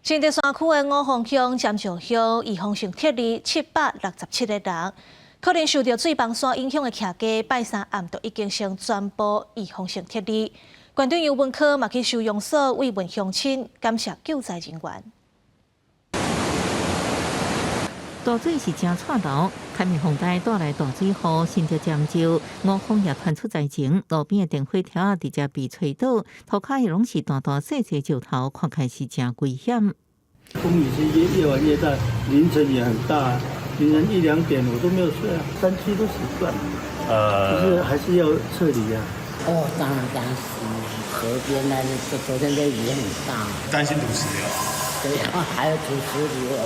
新竹山區的五峰鄉、尖石鄉，預防性撤離767個人，可能受著水崩山影響的徛家，拜三暗就已經先全部預防性撤離。縣長游文科嘛去收容所慰問鄉親，感謝救災人員。大水是誠掣流，凱美風台帶來大水雨，新竹尖石、五峰也傳出災情，路邊的電火柱直接被吹倒，塗跤也攏是大大細細石頭，看起來是誠危險。風雨是越夜晚越大，凌晨也很大，凌晨一兩點我都沒有睡啊，山區都習慣，可是還是要撤離啊。哦，當然擔心，河邊那昨天的雨很大，擔心土石流。對啊，還有土石流。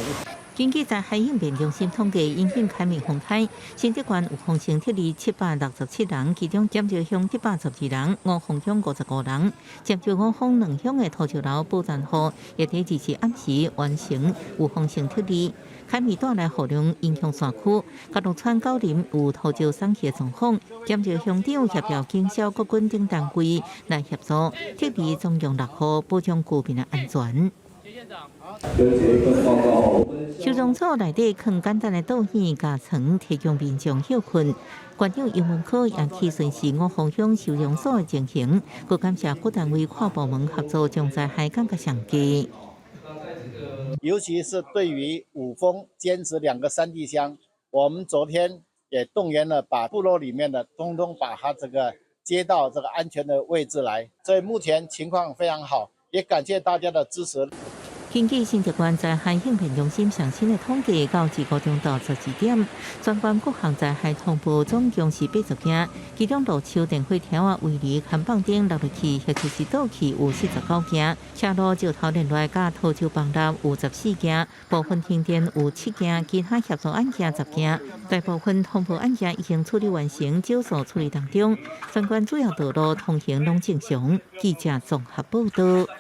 根據災害應變中心統計，因應凱美風台，新竹縣有預防性撤離767人，其中尖石鄉112人，五峰鄉55人。尖石五峰兩鄉的土石流保單戶，亦佇24暗時完成預防性撤離。凱美帶來雨量影響山區，嘉樂村九林有土石鬆去的狀況，尖石鄉長協調警消國軍等單位來協助撤離總共六戶，保障居民的安全。收容所內底囥簡單的桌椅佮床，提供民眾歇睏。縣長游文科也去巡視五峰鄉收容所的情形，閣感謝各單位跨部門合作，將災害降到上低。尤其是對於五峰尖石兩個山地鄉，我們昨天也動員了，把部落裡面的通通把它這個接到這個安全的位置來，所以目前情況非常好，也感謝大家的支持。根據新竹縣災害應變中心上新的統計，到25中晝12點，全縣各項災害通報總共是80件，其中路樹、電火柱仔、圍籬、看板頂落去或者是倒去有49件，車路石頭連來佮土石崩落有14件，部分停電有7件，其他協助案件10件，大部分通報案件已經處理完成，少數處理當中。全縣主要道路通行攏正常。記者綜合報導。